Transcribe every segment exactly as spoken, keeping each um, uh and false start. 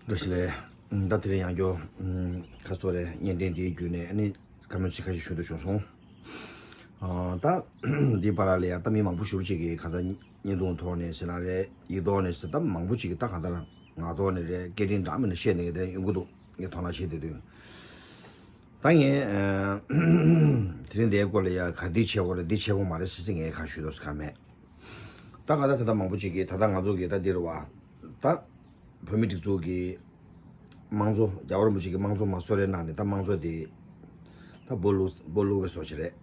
བཀྲ་ཤིས་བདེ་ལེགས། ད་དེ་རིང་ཡང་བསྐྱར་ཁ་སོ་རེ་བརྙན་འཕྲིན་འདིའི་བརྒྱུད་ནས་ཨ་ནི་བཀའ་མོལ་ཚིག་ཁ་ཤས་ཞུ་འདོད་བྱུང་སོང་། ད་འདི་བར་ལ་ཡང་ད་མི་མང་པོ་ཞེ་པོ་ཅིག་གིས་གང་ལྟར་བརྙན་ཐུང་ཐོག་ནས་ཟེར་ན་རེད། ཡིག་ཐོག་ནས་ཟེར། ད་མང་པོ་ཅིག་གིས་ད་གང་ལྟར་ངག་ཐོག་ནས་རེད། སྐད་འཕྲིན་འདྲ་མིན་ན་བཤད་ནས་དེ་ཡོང་གི་འདུག་ངས་དོ་སྣང་བྱེད་བསྡད་དུས། ད་ངས་དེ་རིང་འདིའི་སྐོར་ལ་ཡང་ག་འདི་བྱེད་དགོས་རེད། འདི་བྱེད་དགོས་མ་རེད་ཟེར་ཟེར་ངས་གང་ཞུས་འདུག་ཟེར་ག་མེད། ད་ག་ད་ད་ལྟ་མང་པོ་ཅིག་གིས་ད་ལྟ་ང་ཚོ་གི་ད་འདིར་བ་ད་བོད་མི་སྒྲིག་འཛུགས་ཀྱི་དམངས་གཙོ། རྒྱལ་བ་རིན་པོ་ཆེ་གི་དམངས་གཙོ་མར་གསོལ་རས་གནང་ནས། ད་དམངས་གཙོ་དེ་ད་སྦོ་ལུག་སྦོ་ལུག་པའི་བཟོ་ཅིག་རེད།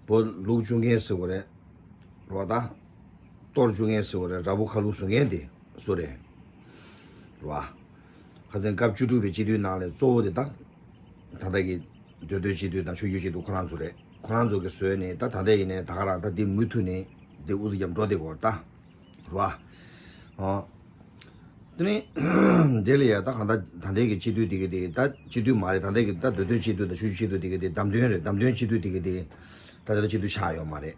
སྦོ་ལུག་བཅུག་མཁན་ཟེར་བ་རེད། རེད་བ། ད་གཏོར་བཅུག་མཁན་ཟེར་བ་རེད། ར་སྦོ་ཁ་ལུག་བཟོ་མཁན་དེ་སུ་རེད། རེད་བ། ཁ་སང་སྐབས་བཅུ་དྲུག་པའི་སྤྱི་འཐུས་ནང་ལས་གཙོ་བོ་དེ་ད་ད་ལྟ་གི་མདོ་སྟོད་སྤྱི་འཐུས་དང་ཆོས་བརྒྱུད་སྤྱི་འཐུས་ཁོ་རང་ཚོ་རེད། ཁོ་རང་ཚོ་གིས་བཟོས་ནས་ད་ད་ལྟ་ཡིན་ནའི་ད་ག་རང་ད་འདི་མུ་མཐུད་ནས་འདི་ཨུ་ཚུགས་རྒྱབ་འགྲོ་བསྡད་ཀྱི་ཡོད་རེད་ད། རེད་བ། ཨོ། དེ་ནས་འདི་ལ་ཡ་ད་གང་ལྟར་ད་ལྟའི་གི་སྤྱི་འཐུས་དེ་གི་དེ་ད་སྤྱི་འཐུས་མ་རེད། ད་ལྟའི་གི་ད་མདོ་སྟོད་སྤྱི་འཐུས་དང་ཆོས་བརྒྱུད་སྤྱི་འཐུས་དེ་གི་དེ་བདམས་ཐོན་རེད། བདམས་ཐོན་སྤྱི་འཐུས་དེ་གི་དེ་ད་ལྟ་སྤྱི་འཐུས་ཆགས་ཡོད་མ་རེད།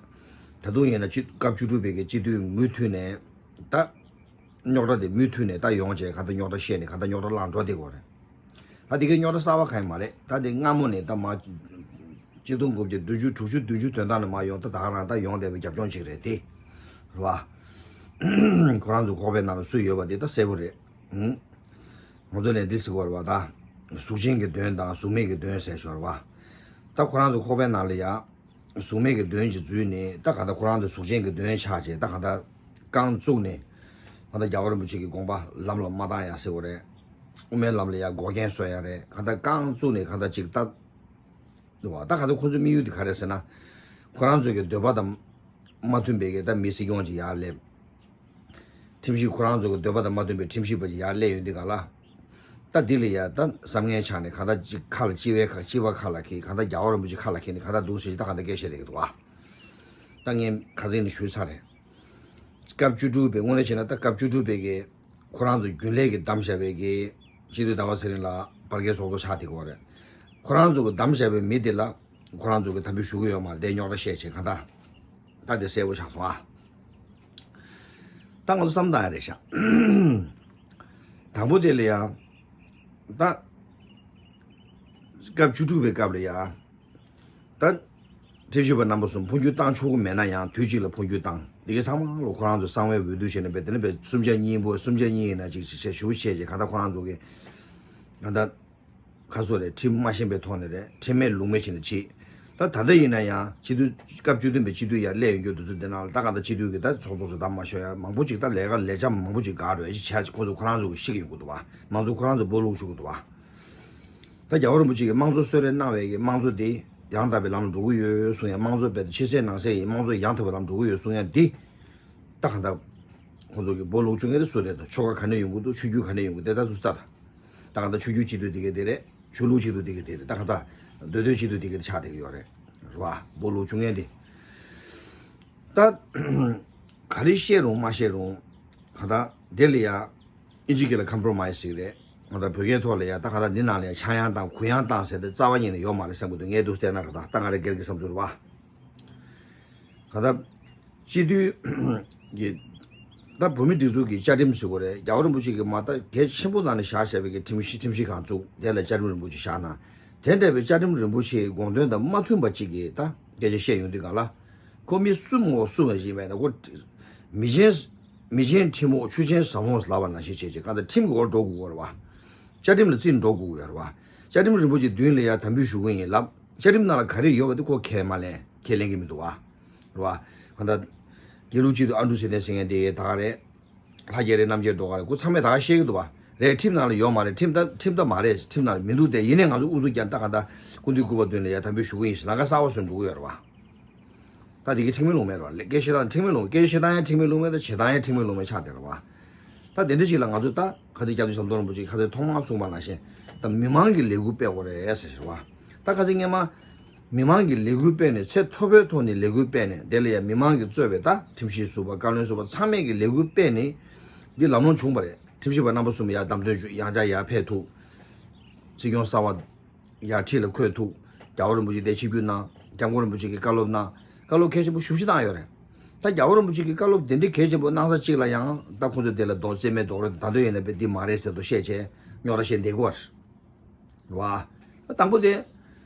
ད་དུང་ཡིན་ན་སྤྱི་སྐབས་བཅུ་དྲུག་པའི་གི་སྤྱི་འཐུས་མུ་མཐུད་ནས་ད་རྙོག་དྲ་དེ་མུ་མཐུད་ནས་ད་ཡོང་བྱས་གང་ལྟར་རྙོག་དྲ་བཤད་ནས་གང་ལྟར་རྙོག་དྲ་བསླངས་འགྲོ་བསྡད་ཀྱི་ཡོད་རེད། ད་དེ་གའི་རྙོག་དྲ་གསར་པ་གང་ཡང་མ་རེད། ད་དེ་སྔ་མོ་ནས་ད་མ་ཆིག་སྟོང་དགུ་བརྒྱ་བདུན་ཅུ་དྲུག་ཅུ་བདུན་ཅུ་དོན་དག་ནས་མ་ཡོང་ད་ད་ག་རང་ད་ཡོང་བསྡད་པའི་རྒྱབ་ལྗོངས་ཅིག་རེད་དེ། རེད་བ། ཁོ་རང་ཚོ་ཁོག་པའི་ནང་ལ་སུ་ཡོད་པ་དེ་ད་གསལ་པོ་རེད། ཧུམ། ང་ཚོ་ལས་འདི་ཟེར་གོ་རེད་བ། ད་གཟུགས་ཅན་གྱི་གདོན་དང་གཟུགས་མེད་ཀྱི་གདོན་ཟེར་ཞོར་བ། ད་ཁོ་རང་ཚོ་ཁོག་པའི་ནང་ལ་ཡ། གཟུགས་མེད་ཀྱི་གདོན་གྱིས་འཛུལ་ནས་ད་ག་ད་ཁོ་རང་ཚོ་གཟུགས་ཅན་གྱི་གདོན་ཆགས་བྱས་ད་ག་ད་རྐང་བཙུགས་ནས་ག་ད་རྒྱལ་བ་རིན་པོ་ཆེ་གི་དགོངས་པ་ལམ་ལ་མ་བཏང་ཡ་ཟེར་བ་རེད། དབུ་མའི་ལམ་ལ་ཡ་འགོག་རྐྱེན་བཟོ་ཡ་རེད། ག་ད་རྐང་བཙུགས་ནས་ག་ད་ཅིག་ད་འདུག་བ། ད་ག་ད་ཁོ་ཚོའི་དམིགས་ཡུལ་དེ་ག་རེད་ཟེར་ན། ཁོ་རང་ཚོ་གི་འདོད་པ་དང་མ་མཐུན་པའི་གི་ད་མི་སྲིད་སྐྱོང་ཅིག་ཡར་སླེབས། ཁྲིམས་ཞིབ་ཁོ་རང་ཚོ་གི་འདོད་པ་དང་མ་མཐུན་པའི་ཁྲིམས་ཞིབ་པ་ཅིག་ཡར་སླེབས་ཡོང་དུས་ག་ལ། ད་འདི་ལ་ཡ་ད་བསམ་ངན་ཆགས་ནས་གང་ལྟར་ཅིག་ཁ་ལ་སྤྱི་བའི་ཁ་སྤྱི་བ་ཁ་ལ་འཁྱེར། གང་ལྟར་རྒྱལ་བ་རིན་པོ་ཆེ་ཁ་ལ་འཁྱེར་ནས་གང་ལྟར་འདུག་ཟེར་ད་གང་ལྟར་སྐད་བཤད་བསྡད་ཀྱི་འདུག་བ། ད་ངས་ཁ་སང་ནས་ཞུས་ཚར་རེད། སྐབས་བཅུ་དྲུག་པའི་དངོས་གནས་བྱས་ན་ད་སྐབས་བཅུ་དྲུག་པའི་གི་ཁོ་རང་ཚོ་རྒྱུན་ལས་ཀྱིས་བདམས་བཞག་པའི་གི་སྤྱི་འཐུས་ཟླ་བ་ཚེ་རིང་ལགས་བར་བརྒལ་ཚོགས་གཙོ་ཆགས་བསྡད་ཀྱི་ཡོད་རེད། ཁོ་རང་ཚོ་གིས་བདམས་བཞག་པའི་མི་དེ་ལ་ཁོ་རང་ཚོ་གིས་དམ་འབུལ་ཞུ་གི་ཡོད་མ་རེད། དེ་རྙོག་དྲ་བཤད་བྱས་གང་ལྟར། ད་དེ་གསལ་པོ་ཆགས་སོང་ཨ། ད་ང་ཚོ་བསམ་བཏང་ཡ་རེད་ཤག་དང་པོ་དེ་ལ་ཡང་ད་སྐབས་བཅུ་དྲུག་པའི་སྐབས་ལ་ཡང་ད་ཁྲིམས་ཞིབ་པ་རྣམ་པ་གསུམ་འཕོ་འགྱུར་བཏང་ཆོག་གི་མེད་ན་ཡང་དུས་གཅིག་ལ་འཕོ་འགྱུར་བཏང་། འདི་གའི་ཚང་མ་ལོ་ཁོ་རང་ཚོ་གསང་བའི་འོས་བསྡུ་བྱས་ནས་བས་དེ་ནས་བས་གསུམ་ཆ་གཉིས་པོ་གསུམ་ཆ་གཉིས་ཡིན་ན་ཅིག་ཅིག་བྱས་ཞུ་བྱས་ཅིག་ག་ད་ཁོ་རང་ཚོ་གི་ག་ད། ཁ་སོ་རེད། ཁྲིམས་མ་ཤེས་པའི་ཐོག་ནས་རེད། ཁྲིམས་མེད་ལུགས་མེད་བྱས་ནས་བྱེད། ད་ད་ལྟ་ཡིན་ན་ཡང་སྤྱི་འཐུས་སྐབས་བཅུ་བདུན་པའི་སྤྱི་འཐུས་ཡར་སླེབས་ཡོང་རྒྱུ་དུས་ཚོད་འདི་ནང་ལ་ད་ག་ད་སྤྱི་འཐུས་ཀྱི་ད་ཚོགས་གཙོ་ཚོ་ད་མ་ཤོར་ཡ་མང་པོ་ཅིག་ད་ལས་ཀ་ལས་འཆར་མང་པོ་ཅིག་འགག་འགྲོ་ཡ་ཅིག་བྱས་ཁོ་ཚོ་ཁོ་རང་ཚོ་གི་ཤི་གི་ཡོང་གི་འདུག་བ། མང་གཙོ་ཁོ་རང་ཚོ་སྦོ་ལུག་བཅུག་གི་འདུག་བ། ད་རྒྱལ་བ་རིན་པོ་ཆེ་གིས་དམངས་གཙོ་གསོལ་རས་གནང་བའི་གི་དམངས་གཙོ་འདི་ཡང་དག་པའི་ལམ་ལ་འགྲོ་གི་ཡོད་གསུང་ཡ། དམངས་གཙོ་རྦད་དེ་ཕྱི་གསལ་ནང་གསལ་ཡིན། དམངས་གཙོ་ཡང་དག་པའི་ལམ་འགྲོ་གི་ཡོད་གསུང་ཡ་འདི་ད་ག་ད་ཁོ་ཚོ་གི་སྦོ་ལུག་བཅུག་མཁན་དེ་སུ་རེད། ད་ཆོལ་ཁ་ག་ནས་ཡོང་གི་འདུག་ཆོས་བརྒྱུད་ག་ནས་ཡོང་གི་འདུག་དེ་ད་ཚོ་ལྟ་ད། ད་གང་ལྟར་ཆོས་བརྒྱུད་སྤྱི་འཐུས་དེ་ག་དེ་རེད། ཆོས་ལུགས་སྤྱི་འཐུས་དེ་ག་དེ་རེད། ད་གང་ལྟར་མདོ་སྟོད་སྤྱི་འཐུས་དེ་ག་དེ་ཆགས་བསྡད་ཀྱི་ཡོད་རེད། རེད་བ། སྦོ་ལུག་བཅུག་མཁན་དེ། ད་ག་རེ་བཤད་རུང་མ་བཤད་རུང་གང་ལྟར་དེ་ལ་ཡ་ཨིན་ཇི་སྐད་ལ་ཁམ་པོ་རོ་མའི་སི་ཟེར་གི་རེད། གང་ལྟར་བོད་སྐད་ཐོག་ལ་ཡ་ད་གང་ལྟར་འདི་ནང་ལ་ཡ་ཆག་ཡང་བཏང་གུ་ཡངས་བཏང་ཟེར་དེ་རྩ་བ་ཉིད་ནས་ཡོད་མ་རེད་བསམ་གི་འདུག་ངས་འདུག་བལྟས་ན་གང་ལྟར་ད་ང་རེ་སྒེར་གྱི་བསམ་ཚུལ་རེད་བ། གང་ལྟར། སྤྱི་འཐུས་ཀྱི། ད་བོད་མི་སྒྲིག་འཛུགས་ཀྱི་བཅའ་ཁྲིམས་ཟེར་དགོས་རེད། རྒྱལ་བ་རིན་པོ་ཆེ་གིས་མ་ད་གལ་ཆེན་པོ་ནང་ནས་བཞག་བཞག་པའི་གི་ཁྲིམས་གཞི་ཁྲིམས་གཞི་གང་བཙུགས་དེ་ལ་བཅའ་ཁྲིམས་རིན་པོ་ཆེ་བཞག་ན། དེ་འདྲ་བའི་བཅའ་ཁྲིམས་རིན་པོ་ཆེའི་དགོངས་དོན་དང་མ་མཐུན་པ་ཅིག་གིས་ད་སྐད་ཆ་བཤད་ཡོང་དུས་གང་ལ། ཁོ་མི་སུ་མོ་སུ་མ་ཡིན་མེད་ན་ཁོ། མི་ཆེན། མི་ཆེན་ཁྲིམས་འོག་ཆུ་ཆེན་ཟམ་འོག་ལབ་པ་ནང་བཞིན་བྱས་བྱས་གང་ལྟར་ཁྲིམས་ཀྱི་འོག་འགྲོ་དགོས་ཀྱི་ཡོད་རེད་བ། བཅའ་ཁྲིམས་ལ་བརྩིས་འགྲོ་དགོས་ཀྱི་ཡོད་རེད་བ། བཅའ་ཁྲིམས་རིན་པོ་ཆེ་མདུན་ལ་ཡ་དམ་འབུལ་ཞུ་གི་ཡིན་ལབ། བཅའ་ཁྲིམས་ནང་ལ་ག་རེ་ཡོད་པ་དེ་ཁོ་ཁས་མ་ལེན་ཁས་ལེན་གྱི་མི་འདུག་བ། རེད་བ། གང་ལྟར། དགེ་ལུགས་སྤྱི་འཐུས་ཨ་འབྲུག་ཚེ་བརྟན་ཟེར་མཁན་དེ་ད་ག་རེད། ལྷ་རྒྱལ་རེད་རྣམ་རྒྱལ་འགྲོ་ག་རེད། ཁོ་ཚང་མས་ད་ག་ཤེས་ཀྱི་འདུག་བ། རེད། ཁྲིམས་ནང་ལ་ཡོད་མ་རེད། ཁྲིམས་ད་ཁྲིམས་ད་མ་རེད། ཁྲིམས་ནང་ལ་མི་འདུག་སྟེ་ཡིན་ནའི་ང་ཚོ་ཨུ་ཚུགས་རྒྱག་ད་གང་ལྟར་སྐུ་མདུན་སྐུ་པར་མདུན་ལ་ཡ་དམ་འབུལ་ཞུ་གི་ཡིན་ཟེར་ལམ་ཁ་གསར་པ་བཟོས་འགྲོ་གི་ཡོད་རེད་བ། ད་དེ་གི་ཁྲིམས་མེད་ལུགས་མེད་རེད་བ། སྐད་བཤད་སྟངས་ཁྲིམས་མེད་ལུགས། སྐད་བཤད་སྟངས་ཡང་ཁྲིམས་མེད་ལུགས་མེད། ད་བྱེད་སྟངས་ཡང་ཁྲིམས་མེད་ལུགས་མེད་ཆགས་བསྡད་རེད་བ། ད་དེ་འདྲ་ཅིག་ལ་ང་ཚོ་ད་ག་ཚོད་སྐྱབས་རྗེ་ཟམ་གདོང་རིན་པོ་ཆེས་ཁ་སང་ཐོག་མར་གསུངས་པ་ནང་བཞིན་ད་མི་མང་གི་ལས་འགུལ་སྤེལ་དགོས་རེད་ཟེར་བ། ད་ཁ་སང་སྔོན་མ་མི་མང་གི་ལས་འགུལ་སྤེལ་ནས་ཚད་མཐོ་པོའི་ཐོག་ནས་ལས་འགུལ་སྤེལ་ནས་དེ་ལ་ཡང་མི་མང་གིས་གཙོས་པའི་ད་ཁྲིམས་ཞིབ་ཟུར་པ་བཀའ་བློན་ཟུར་པ་ཚང་མས་ཀྱི་ལས་འགུལ་སྤེལ་ནས་འདི་ལམ་ལྷོང་བྱུང་བ་རེད། ཁྲིམས་ཞིབ་པ་རྣམ་པ་གསུམ་ཡར་བདམས་ཐོན་བྱུང་། ཡང་བསྐྱར་ཡར་ཕེབས་ཐུབ། སྲིད་སྐྱོང་གསར་པ་ཡར་ཁྲི་ལ་འཁོད་ཐུབ། རྒྱལ་བ་རིན་པོ་ཆེ་དེ་ཆིབས་བསྒྱུར་གནང་། སྐྱབས་མགོན་རིན་པོ་ཆེ་གིས་བཀའ་སློབ་གནང་། བཀའ་སློབ་གལ་ཆེན་པོ་ཞེ་པོ་ཅིག་བཏང་ཡོད་རེད། ད་རྒྱལ་བ་རིན་པོ་ཆེ་གིས་བཀའ་སློབ་དེ་འདྲའི་གལ་ཆེན་པོ་གནང་ས་གཅིག་ལ་ཡང་ད་ཁོང་ཚོས་དེ་ལ་རྡོག་རྩེ་མེད་རྡོག་རེ་ད་དུང་ཡིན་ན་པས་འདི་མ་རེད་ཟེར་དུ་བཤད་བྱས་རྙོག་དྲ་བཤད་བསྡད་དགོས་པ་རེད་བ། ད་དང་པོ་དེ།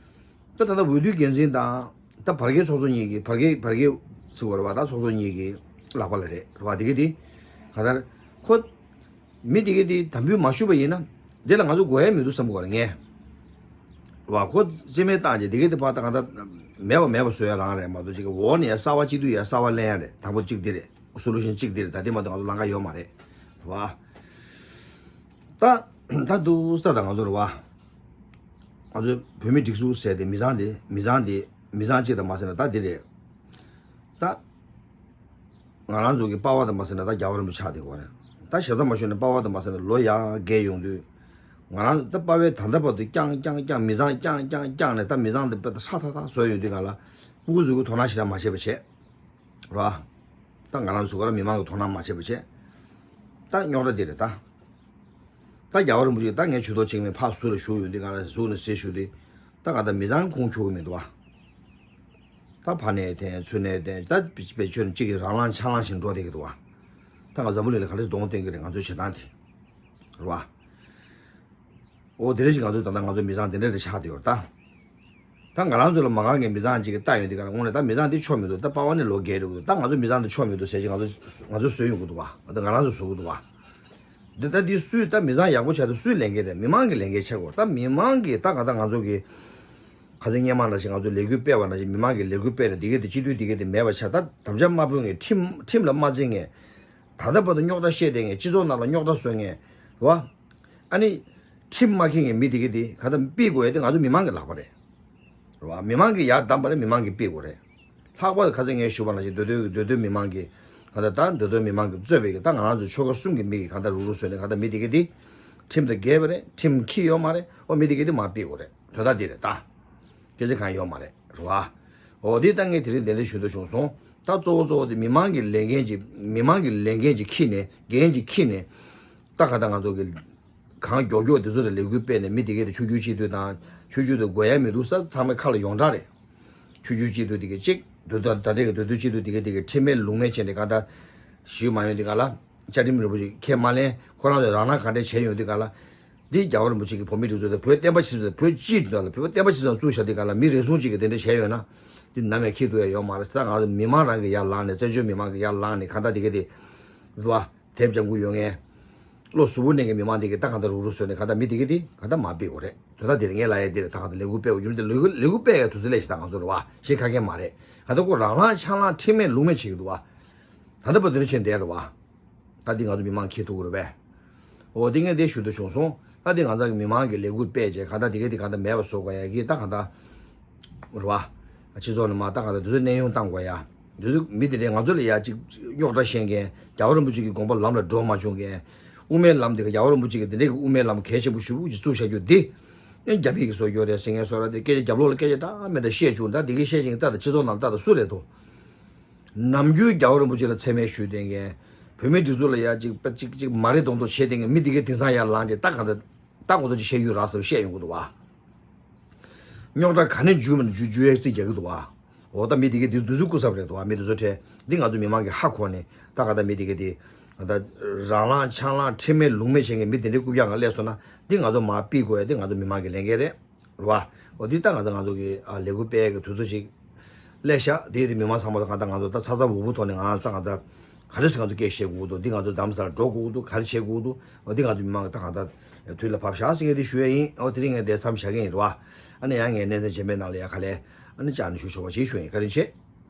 ད་ད་ལྟ་འོས་བསྡུའི་འགན་འཛིན་དང་ད་བར་བརྒལ་ཚོགས་གཙོ་གཉིས་ཀྱི་བར་བརྒལ་བར་བརྒལ་ཟེར་བ་རེད་བ། ད་ཚོགས་གཙོ་གཉིས་ཀྱི་ལག་པ་ལ་རེད་བ། དེ་གི་དེ་ག་ལྟར་ཁོ། མི་དེ་གས་དེ་དམ་འབུལ་མ་ཞུས་པ་ཡིན་ན་དེ་ལ་ང་ཚོ་དགོས་ཡ་མི་འདུག་བསམ་གྱི་ཡོད་རེད་ངས། བ་ཁོ་རྩིས་མེད་བཏང་རྗེས་དེ་གས་དེ་ཕར་ད་གང་ལྟར་མེད་པ་མེད་པ་བཟོ་ཡ་རང་རེད་མ་གཏོགས་ཅིག་འོག་ནས་ཡ་གསར་པ་གཅིག་བསྡུ་ཡ་གསར་པ་ལེན་ཡ་རེད། དང་པོ་གཅིག་དེ་རེད། སོ་ལུ་ཤན་གཅིག་དེ་རེད། ད་དེ་མ་གཏོགས་ང་ཚོ་ལམ་ཁ་ཡོད་མ་རེད་བ། ད་ད་འདུག་ས་ད་ང་ཚོ་རེད་བ། ང་ཚོ་བོད་མི་སྒྲིག་འཛུགས་ཟེར་ཏེ་མི་ཚང་དེ་མི་ཚང་དེ་མི་ཚང་གཅིག་དང་མ་ཟེར་ན་ད་དེ་རེད། ད། ང་རང་ཚོ་གི་པ་ཝ་དང་མ་ཟེར་ན་ད་རྒྱལ་བ་རིན་པོ་ཆེ་ཆགས་བསྡད་ཡོད་རེད། ད་ཞེ་ས་མ་ཞུས་ན་པ་ཝ་དང་མ་ཟེར་ན་ལོ་ཡར་རྒས་ཡོང་དུས། ང་རང་ད་པ་ཝའི་ད་ལྟ་བར་དུ་རྐྱང་རྐྱང་རྐྱང་མི་ཚང་རྐྱང་རྐྱང་རྐྱང་ནས་ད་མི་ཚང་འདི་དཔེ་ད་ཧྲ་ཐག་ཐག་བཟོས་ཡོང་དུས་གང་ལ་སྤུ་གུ་ཚོ་གི་དོ་སྣང་ཞེ་དྲག་མ་བྱས་པ་བྱས། ར། ད་ང་རང་ཚོ་ག་ར་མི་མང་གི་དོ་སྣང་མ་བྱས་པ་བྱས། ད་རྙོག་དྲ་འདི་རེད་ད། ད་རྒྱལ་བ་རིན་པོ་ཆེ་ད་ངས་ཇུས་གཏོགས་བྱེད་ཀྱི་མེད། ཕར་ཟུར་ལ་བཞུགས་ཡོང་དུས་གང་ལ་ཟུར་ནས་ཟེར་ཞུ་དུས། ད་གང་ལྟར་མི་ཚང་ཁུངས་འཁྱོལ་གི་མི་འདུག་བ། ད་ཕ་ནས་བསྟན་ཚུ་ནས་བསྟན་ད་བེད་སྤྱོད་ནས་གཅིག་གིས་རང་ལངས་ཆ་ལངས་བཞིན་འགྲོ་བསྡད་ཀྱི་འདུག་བ། ད་ང་འཛམ་བུ་གླིང་ལ་ག་འདྲ་གདོང་བསྟན་གྱི་རེད་ང་ཚོའི་བྱེད་སྟངས་དེ། རེད་བ། འོ་དེ་རེད་ཅིག་ང་ཚོ་ད་ལྟ་ང་ཚོ་མི་ཚང་དེ་འདྲ་རེ་ཆགས་བསྡད་ཡོད་ད། ད་ང་རང་ཚོ་ལ་མ་དགའ་མཁན་མི་ཚང་གཅིག་གིས་ལྟ་ཡོང་དུས་ག་ལ་དངོས་གནས་ད་མི་ཚང་འདི་ཆོ་མི་འདུག་ད་པ་ཝ་ནི་ལོ་རྒས་འགྲོ་གི་འདུག་ད་ང་ཚོ་མི་ཚང་འདི་ཆོ་མི་འདུག་ཟེར་ཅིག་ང་ཚོ་ང་ཚོ་བཟོས་ཡོང་གི་འདུག་བ། ད་ང་རང་ཚོ་བཟོ་གི་འདུག་བ། འདི་ད་འདི་སུས་ད་མི་ཚང་ཡག་པོ་ཆགས་འདུག་སུའི་ལས་འགན་རེད། མི་མང་གི་ལས་འགན་ཆགས་དགོས། ད་མི་མང་གིས་ད་ག་ད་ང་ཚོ་གི་ཁ་སང་སྔོན་མ་ནང་བཞིན་ང་ཚོ་ལས་འགུལ་སྤེལ་བ་ནང་བཞིན་མི་མང་གི་ལས་འགུལ་སྤེལ་ནས་འདི་གས་དེ་སྤྱི་འཐུས་འདི་གས་དེ་མེད་པ་ཆགས། ད་དམ་བཅའ་མ་ཕུལ་མཁན་ཁྲིམས་ཁྲིམས་ལ་མ་འཛིན་མཁན། ད་ལྟ་བར་དུ་རྙོག་དྲ་བཤད་བསྡད་མཁན་སྤྱི་ཚོགས་ནང་ལ་རྙོག་དྲ་བཟོ་མཁན་རེད་བ། ཨ་ནི། ཁྲིམས་མ་འཁྱེར་མཁན་མི་དེ་གི་དེ་ག་ད་ཕུད་དགོས་ཡ་དེ་ང་ཚོ་མི་མང་གི་ལག་པ་རེད། རེད་བ། མི་མང་གིས་ཡར་བདམས་པ་རེད། མི་མང་གིས་ཕུད་དགོས་རེད། ལྷག་པར་དུ་ཁ་སང་ངས་ཞུས་པ་ནང་བཞིན་མདོ་སྟོད་ཀྱི་མདོ་སྟོད་མི་མང་གིས་ག་ད་ད་མདོ་སྟོད་མི་མང་གིས་གཙོས་པའི་གི་ད་ང་རང་ཚོ་ཆོལ་ཁ་གསུམ་གྱི་མི་གིས་ག་ད་རུག་རུག་བཟོས་ནས་ག་ད་མི་དེ་གི་དེ་ཁྲིམས་དང་འགལ་བ་རེད། ཁྲིམས་འཁྱེར་ཡོད་མ་རེད། ཨོ་མི་དེ་གི་དེ་མར་ཕུད་དགོས་རེད། དོན་དག་དེ་རེད་ད། སྐད་ཆ་གང་ཡོད་མ་རེད། རེད་བ། ཨོ་དེ་ད་ངས་དེ་རིང་དེ་འདྲ་ཞུ་འདོད་བྱུང་སོང་། ད་གཙོ་བོ་གཙོ་བོ་དེ་མི་མང་གི་ལས་འགན་ཅིག་མི་མང་གི་ལས་འགན་ཅིག་འཁྱེར་ནས་འགན་ཅིག་འཁྱེར་ནས་ད་ག་ད་ང་ཚོ་གི་གང་མགྱོགས་མགྱོགས་དེ་ཚོ་ལ་ལས་འགུལ་སྤེལ་ནས་མི་དེ་གས་དེ་ཆོས་བརྒྱུད་སྤྱི་འཐུས་དང་ཆོས་བརྒྱུད་དེ་དགོས་ཡ་མི་འདུག་ས་ཚང་མའི་ཁ་ལ་ཡོངས་གྲགས་རེད། ཆོས་བརྒྱུད་སྤྱི་འཐུས་དེ་གས་གཅིག་མདོ་སྟོད་ད་ལྟའི་གི་མདོ་སྟོད་སྤྱི་འཐུས་དེ་གས་དེ་གས་ཁྲིམས་མེད་ལུགས་མེད་བྱས་ནས་ག་ད་ཞུས་མ་ཡོང་དེ་ག་ལ་བཅའ་ཁྲིམས་རིན་པོ་ཆེ་ཁས་མ་ལེན་ཁོ་རང་ཚོས་རང་རང་ག་འདྲས་བྱས་ཡོང་དེ་ག་ལ། འདི་རྒྱལ་བ་རིན་པོ་ཆེ་གི་བོད་མི་སྒྲིག་འཛུགས་དང་བོད་བསྟན་པ་ཆེ་ཚང་བོད་བསྟན་པ་ཆེ་ཚང་བཙུགས་བཞག་དེ་ག་ལ་མི་རེ་ཟུང་གཅིག་གིས་དེ་འདྲས་བྱས་ཡོད་ན། འདི་ནམ་ཡང་འཁྱེར་ཐུབ་ཡ་ཡོད་མ་རེད། ད་ང་ཚོ་མི་མང་རང་གིས་ཡར་ལངས་ནས་བཙན་བྱོལ་མི་མང་གིས་ཡར་ལངས་ནས་གང་ལྟར་དེ་གས་དེ། རེད་བ། དེབ་ལྗང་གུ་ཡོད་མཁན། བློ་གཟུ་བོ་གནས་མཁན་མི་མང་དེ་གིས་ད་གང་ལྟར་རུག་རུག་བཟོས་ནས་གང་ལྟར་མི་དེ་གིས་དེ་གང་ལྟར་མར་ཕུད་དགོས་རེད། དོན་དག་དེ་རེད། ངས་ལབ་ཡ་དེ་རེད། ད་གང་ལྟར་ལས་འགུལ་སྤེལ་དགོས་རྒྱུ་མི་དེ་ལས་འགུལ་ལས་འགུལ་སྤེལ་ཡ་དུས་ཚོད་སླེབས་ཤག་ད་ང་ཚོ་རེད་བ། ཞེ་ཁ་མཁན་མ་རེད། གང་ལྟར་ཁོ་རང་རང་ཆང་ལང་ཁྲིམས་མེད་ལུགས་མེད་བྱེད་ཀྱི་འདུག་བ། ད་ལྟ་བར་དུ་རེ་བྱས་བསྡད་རེད་བ། ད་འདི་ང་ཚོ་མི་མང་འཁྱེར་ཐུབ་ཀྱི་རེད་པས། འོ་འདི་ངས་འདི་ཞུ་འདོད་བྱུང་སོང་། ད་འདི་ང་ཚོ་གི་མི་མང་གི་ལས་འགུལ་སྤེལ་བྱས་གང་ལྟར་འདི་ག་འདི་གང་ལྟར་མེད་པ་བཟོ་དགོས་ཡ་གི་ད་གང་ལྟར། རེད་བ། སྤྱི་ཚོགས་ནང་མ་ད་གང་ལྟར་འདི་ཚོ་གནས་དབྱུང་བཏང་དགོས་ཡ། འདི་ཚོ་མི་དེ་འདྲས་ང་ཚོ་ལ་ཡ་གཅིག་རྙོག་དྲ་བཤད་མཁན་རྒྱལ་བ་རིན་པོ་ཆེ་གི་དགོངས་པ་ལམ་ལ་འགྲོ་མ་བྱུང་མཁན། དབུ་མའི་ལམ་འདི་ག་རྒྱལ་བ་རིན་པོ་ཆེ་གི་འདི་འདྲས་ཀྱི་དབུ་མའི་ལམ་གལ་ཆེན་པོ་ཞེ་པོ་ཅིག་བཙུགས་བཞག་རྒྱུ་འདི། ཨེ་རྒྱ་མི་གི་བཟོ་རྒྱུ་རེད་ཟེར་མཁན་བཟོ་འདྲ་དེ་སྐད་ཆ་རྒྱབ་ལོགས་ལ་སྐད་ཆ་འདྲ་མི་འདྲ་བཤད་བྱུང་། ད་འདི་གི་བཤད་བཞིན་ད་ད་སྤྱི་ཚོགས་ནང་ད་ད་སུ་རེད་དོ། ནམ་རྒྱུན་རྒྱལ་བ་རིན་པོ་ཆེ་ལ་མཚན་སྨད་ཞུས་བསྡད་མཁན། བོད་མིའི་སྒྲིག་འཛུགས་ལ་ཡ་གཅིག་པ་གཅིག་གཅིག་མ་རེད་མདོག་མདོག་བྱས་བསྡད་མཁན་མི་དེ་གའི་དེང་སང་ཡར་ལངས་རྗེས་ད་གང་ལྟར་ད་ཁོ་ཚོ་གཅིག་བཤད་རྒྱུ་རག་ཟེར་བཤད་ཡོང་གི་འདུག་བ། རྙོག་དྲ་ག་ནས་འཇུས་མིན་འཇུ་འཇུ་ཡའི་རྩིས་རྒྱག་གི་འདུག་བ། འོ་ད་མི་དེ་གའི་དེ་དུས་ཚོད་སྐུ་ཚབ་རེད་འདུག་བ། མི་དེ་ཚོ་ཁྲལ་འདི་ང་ཚོ་མི་མང་གི་ཧ་གོ་ནས་ད་ག་ད་མི་དེ་གའི་དེ་ད་རང་ལངས་ཆང་ལངས་ཁྲིམས་མེད་ལུགས་མེད་བྱེད་མཁན་མི་དེ་འདྲའི་རྐུབ་བཀྱག་ངང་སླེབས་སོང་ན་འདི་ང་ཚོ་མར་ཕུད་དགོས་ཡ་འདི་ང་ཚོ་མི་མང་གི་ལས་འགན་རེད། རེད་བ། འོ་འདི་ལྟ་ང་ཚོ་ང་ཚོ་གི་ཨ་ལས་འགུལ་སྤེལ་གི་དུས་ཚོད་ཅིག་སླེབས་ཤག་དེ་དེ་མི་མང་ཚང་མ་ལ་གང་ལྟར་ང་ཚོ་ད་ཚ་ཚ་འུར་འུར་ཐོག་ནས་ང་ཚོ་ད་གང་ལྟར་ག་རེ་ཟེར་ང་ཚོ་སྐད་བཤད་དགོས་འདུག་འདི་ང་ཚོ་རྡ་རམ་ས་ལ་འགྲོ་དགོས་འདུག་ག་རེ་བྱེད་དགོས་འདུག་འོ་འདི་ང་ཚོ་མི་མང་གི་ད་གང་ལྟར་དུས་ལ་བབས་ཤག་ཟེར་མཁན་དེ་ཞུ་ཡ་ཡིན། འོ་དེ་རིང་ངས་འདིར་མཚམས་བཞག་གི་ཡིན། རེད་བ། ཨ་ནི་ཡང་ངས་གནས་ཚུལ་རྗེས་མའི་ནང་ལ་ཡ་ག་ལེ་ཨ་ནི་བཅར་ནས་ཞུ་ཆོག་པ་ཞིག་ཞུ་ཡིན། བཀའ་དྲིན་ཆེ།